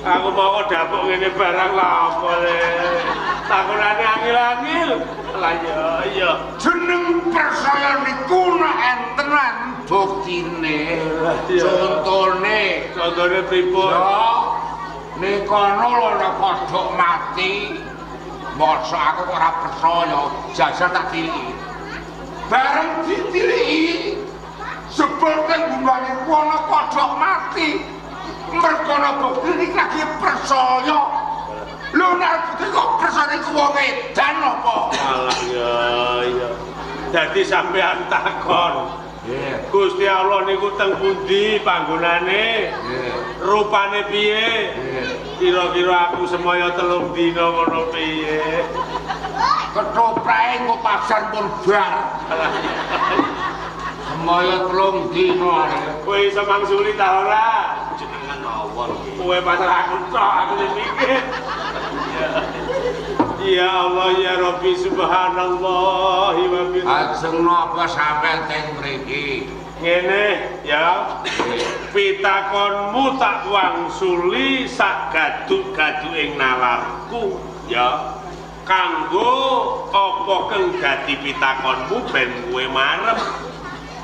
Aku mau dapuk ngene barang lha apa le. Takonane angil-angil. Lah yo yo. Jeneng percaya niku nek enten buktine. Contone, Contone pripun? ya ning kono lho ana kodhok mati. Mosok aku kok ora percaya, jajal tak tiliki. Bareng ditiliki, sebel teng bumbane ku ana kodhok mati. Mergo ana bukti iki lagi percaya. Lho nek bukti kok percaya iku wong edan apa? Alah ya ya. Dadi sampean takon. Nggih. Gusti Allah niku teng pundi panggonane? Nggih. Rupane piye? Nggih. Kira-kira aku semaya 3 dina ngono piye? Ketoprake engko pasar pun bar. Alah ya. Semaya 3 dina arek. Kowe iso mangsuli ta ora? Jenengan mawon nggih. Kowe pasar aku tok, aku sing mikir. Ya Allah ya Rabbi subhanallah wa bihamdihi. Ajeng napa sampeyan teng mriki? Ngene ya. Pitakonmu tak wangsuli sak gaduk-gaduk ing nalarku ya. Kanggo apa kang dadi pitakonmu ben kowe marem.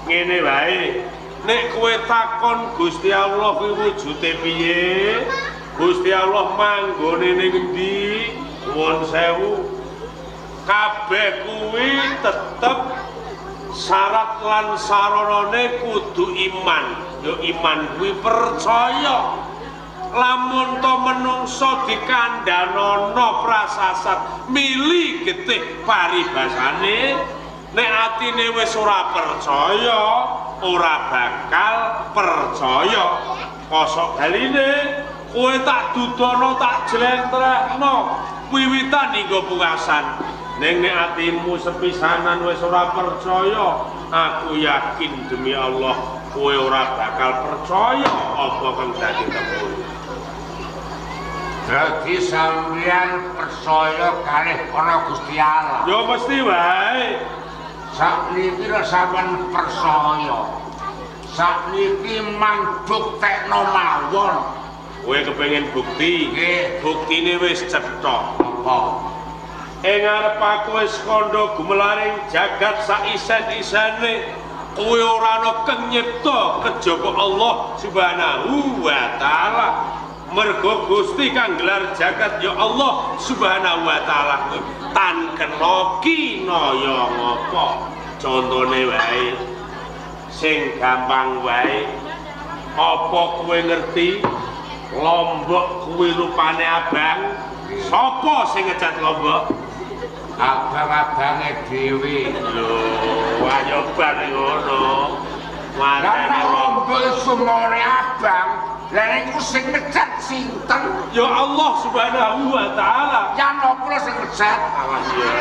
Ngene wae. Nek kowe takon Gusti Allah kuwi wujude piye? Gusti Allah manggone ning endi? Nuwun sewu. Kabeh kuwi tetep syarat lan saranane kudu iman. Ya iman kuwi percaya. Lamun to menungso dikandhanono prasasat mili getih paribasane, nek atine wis ora percaya, ora bakal percaya. Kosok baline kowe tak dudono tak jlentrehno wiwitan hingga pungkasan. Ning nek atimu sepisanan wis ora percaya, aku yakin demi Allah kowe ora bakal percaya apa kang dadi temu. Dadi sampeyan percaya kalih ana Gusti Allah. Ya mesti wae. Sakniki lho sampeyan percaya. Sakniki mang buktekno mawon. Kowe kepengin bukti? Nggih. Buktine wis cetha. Apa? Ing ngarep aku wis kandha gumelaring jagat sak isen-isene. Kowe ora ana kang nyipta kejaba Allah Subhanahu wa taala. Mergo Gusti kang gelar jagat ya Allah Subhanahu wa taala kuwi tan kena kinaya ngapa. Contone wae sing gampang wae. Apa kowe ngerti lombok kuwi rupane abang? Sapa sing ngecat lombok? Abang-abange dhewe. Lho, ayo bar ngono. Lah nek Matene lombok sumone abang, lah niku sing ngecat sinten? Ya Allah Subhanahu wa taala. Ya napa sing ngecat? Awas ya,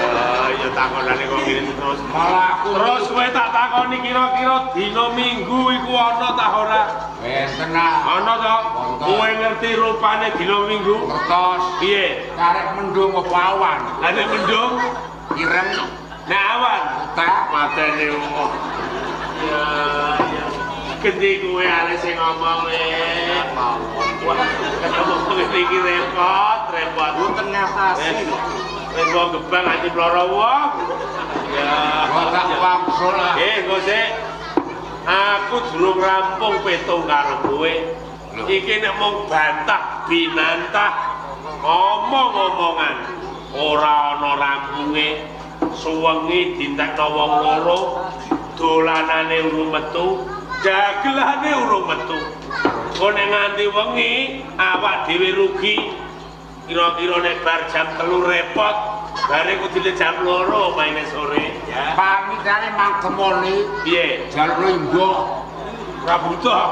ya takonane kok ngene terus. Malah aku Terus kowe tak takoni kira-kira dina Minggu iku ana ta ora? Enten ah. Ana to? Wonten. Kowe ngerti rupane dina Minggu? Ngertos. Piye? Karek mendung apa awan? Lah nek mendung, Ireng nek awan tak matene wong. Ya, ya. Gendi kowe arek sing ngomong e. Mawon. Wah, ketemu ngene iki repot, repot. Mboten ngatasi. Wis wong gebang ati bloro wong. Ya. Kok tak wangsul ah. Engko sik. Aku durung rampung petung karo kowe. Iki nek mung bantah binantah omong-omongan ora ana rampunge. Suwengi dintekno wong loro, dolanane urung metu, dagelane urung metu. Kok nek nganti wengi awak dhewe rugi. Kira-kira nek bar jam 3 repot, bare kudune jam 2 maine sore ya. Pamitane mangkemone Piye? jaluk linggo. Ora butuh.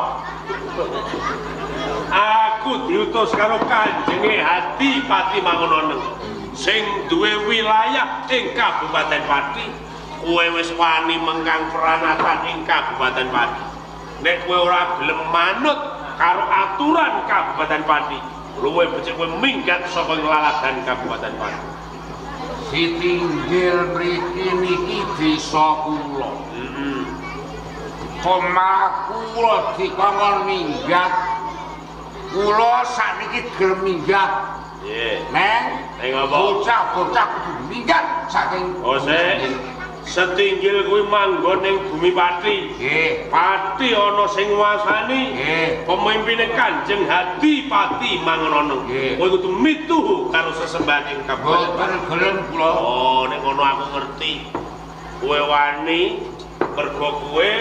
Aku Aku diutus karo Kanjenge Adipati Mangunoneng sing duwe wilayah ing Kabupaten Pati. Kowe wis wani mengkang peranatan ing Kabupaten Pati. Nek kowe ora gelem manut karo aturan Kabupaten Pati, luwih becik kowe minggat saka laladan Kabupaten Pati. Sitinggil mriki niki desa kula. Heeh. Omah kula dikongkon minggat. Kula sakniki gelem minggat. Nggih. Neng, Neng apa? Bocah-bocah kudu minggat saking. Oh, sik. Setinggil kuwi manggon ning bumi Pati. Nggih. Pati ana sing nguasani. Nggih. Pemimpine Kanjeng Adipati Mangunoneng. Nggih. Kowe kudu mituhu karo sesembahan ing Kabupaten. Boten gelem kula. Oh, nek ngono aku ngerti. Kowe wani mergo kowe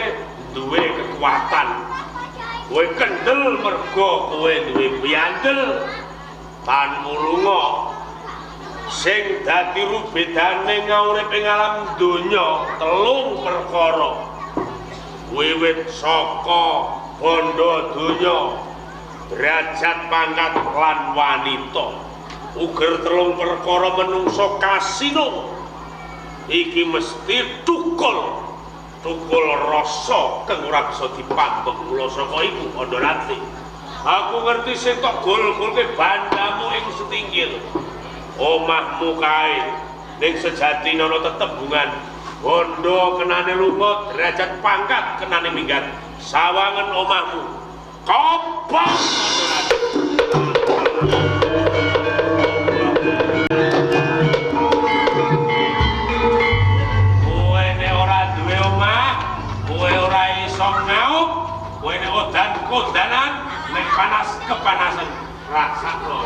duwe kekuatan. Kowe kendel mergo kowe duwe piandel. Tanmu lunga. Sing dadi rubedane ngaurip ing alam donya telung perkara. Wiwit saka bondo donya, derajat pangkat lan wanita. Uger telung perkara menungso kasino. Iki mesti tukul. Tukul rasa kang ora bisa dipambek. Mula saka iku Andharati. Aku ngerti sing tok gol-golke bandamu ing Setinggil. Omahmu kae ning sejatine ana tetembungan. Bondo kenane lunga, derajat pangkat kenane minggat. Sawangen omahmu kobong Andharati. Kowe nek ora duwe omah, kowe ora iso ngaup, kowe nek udan kodanan, nek panas kepanasan, rasakno.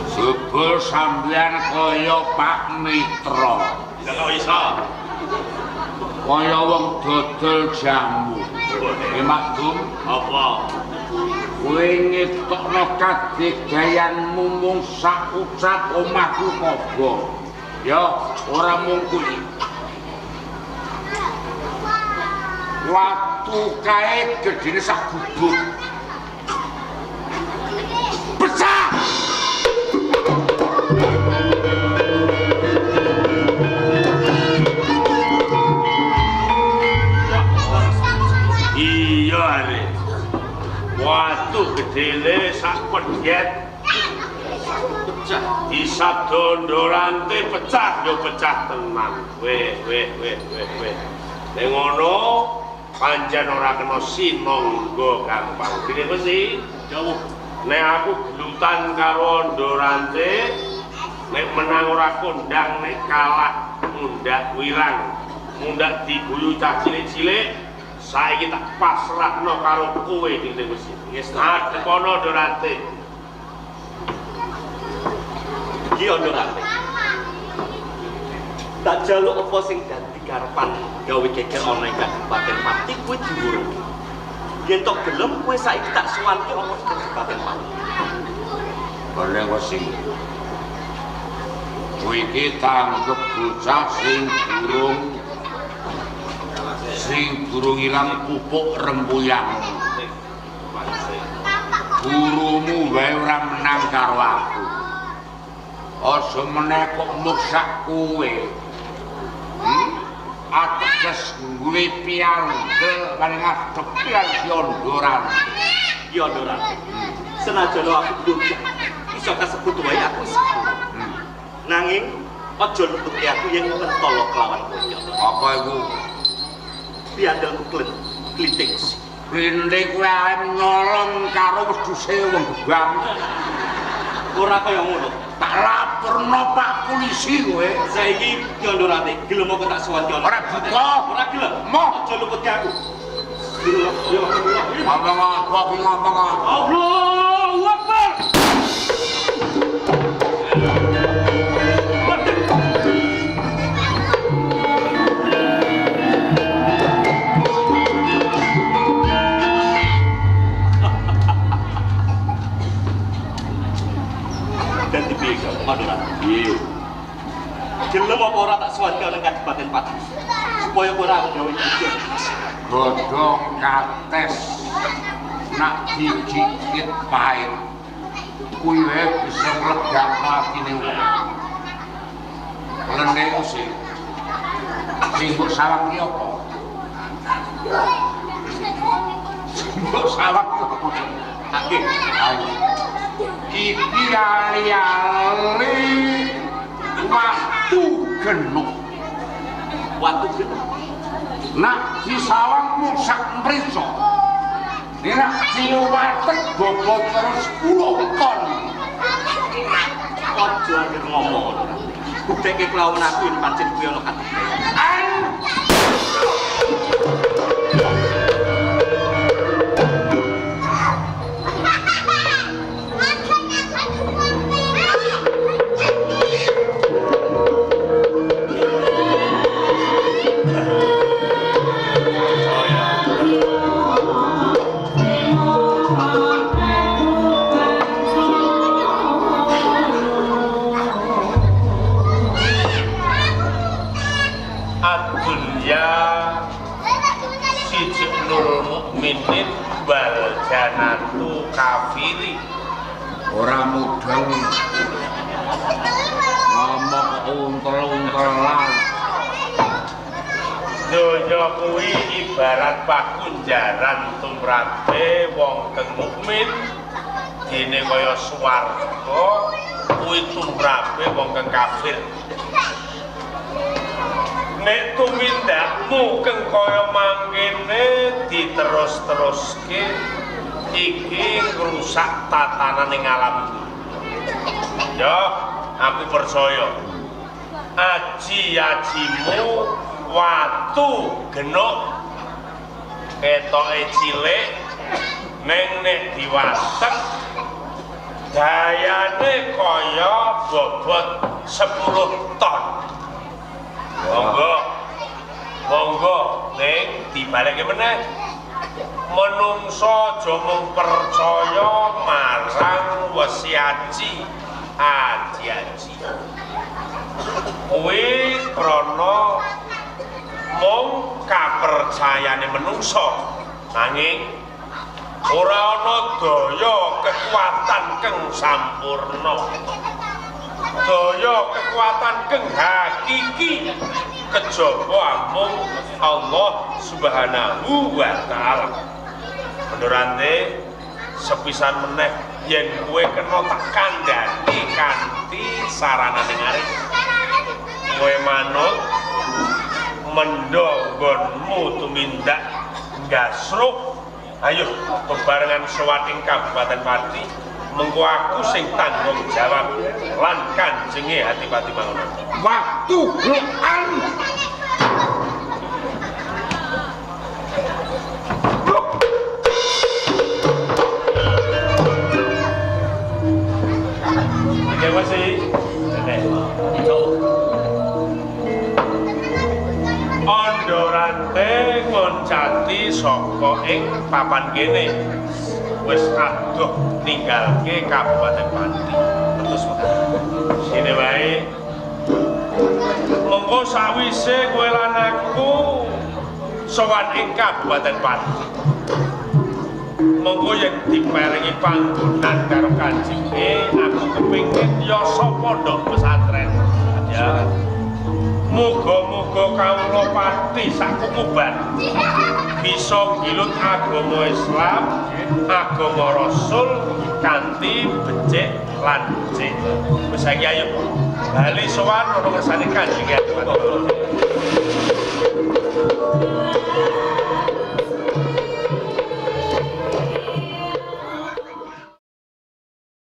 Jebul sampeyan kaya Pak Mitra. Lah kok iso? Kaya wong dodol jamu. Mak Dum, apa? Kowe ngetokno kadegayanmu mung sak ucap omahku kobong. Ya, ora mung kuwi. Watu kae gedene sak gubuk. Pecah! Iya are. Watu gedene sak pedhet. Pecah. Disabda Ndorante pecah yo pecah tenan. Weh weh weh weh weh. Nek ngono pancen ora kena sinangga gampang. Dene mesti jauh. Nek aku gelutan karo Ndorante, nek menang ora kondang, nek kalah mundak wirang. Mundak diguyu cah cilik-cilik. Saiki tak pasrahno karo kowe Dene Wesi. Wis adepono Ndorante. Iki Ndorante. Tak jaluk apa sing dadi karepan gawe geger ana ing Kabupaten Pati kuwi diwurung. Yen tok gelem kowe saiki tak suwanke ana ing Kabupaten Pati. Boleh Wesi. Kowe iki tanggep bocah sing durung ilang pupuk rempuyang. Gurumu wae ora menang karo aku. Aja meneh kok muksak kowe. Ateges duwe piandel paling ngadepi karo si Ndorante. Ya Ndorante. Senajan aku bocah, iso kasebut wae aku isih. Nanging aja luputke aku yen mentolo kelawan kowe. Apa iku? Piandelku kliting. Klinding kowe arep nyolong karo wedhuse wong gebang. Ora kaya ngono. Tak laporno Pak polisi kowe. Saiki Ki Ndorante gelem apa tak suwan Ki? Ora buka. Ora gelem. Moh. Aja luputke aku. Ngomong apa ki ngomong apa? Allahu Akbar. Dadi piye kok Ndorante? Iya. Gelem apa ora tak suwanke nang Kabupaten Pati. Supaya kowe ora gawe geger. Godhong kates. Nak digigit pahit kuwi wae bisa nglegakno atine wong. Lene sih. Sing mbok sawang ki apa? Sing mbok sawang ki apa? Nggih, ayo. Iki ali-ali watu genuk. Watu genuk. Nak disawang mung sak mrica. Nek diwatek bobot terus 10 ton. Aja anggere ngomong ngono. Bukteke kelawan aku yen pancen kuwi ana katepen. Janatu kafiri. Ora mudeng ngomong kok untel-untelan. Donya kuwi ibarat pakunjaran tumrape wong kang mukmin, dene kaya swarga kuwi tumrape wong kang kafir. Nek tumindakmu kang kaya mangkene diterus-teruske iki ngrusak tatanan ing alam. Ya, aku percaya. Aji-ajimu watu genuk ketoke cilik ning nek diwatek dayane kaya bobot 10 ton. Monggo. Monggo ning dibalekke meneh. Menungso aja mung percaya marang wesi aji aji-aji. Kuwi krana mung kapercayane menungso, nanging ora ana daya kekuatan kang sampurna. Daya kekuatan kang hakiki kejaba amung Allah Subhanahu wa taala. Mendurante sepisan meneh yen kowe kena tak kandhani kanthi sarana ning arep. Kowe manut mendho nggonmu tumindak gasruh. Ayo bebarengan sowan ing Kabupaten Pati, mengko aku sing tanggung jawab lan kanjenge Adipati Mangono. Waktu gelokan. Andorante ngoncati saka ing papan kene wis adoh ninggalke Kabupaten Pati. Terus sine wae. Mengko sawise kowe lan aku sowan ing Kabupaten Pati. Mengko yen diparingi panggonan karo kanjenge, aku kepengin yasa pondok pesantren. Ya. Muga-muga kawula Pati sakukuban bisa nggilut agama Islam, agama Rasul kanthi becik lan becik. Wis saiki ayo bali sowan ana kersane Kanjeng Adipati.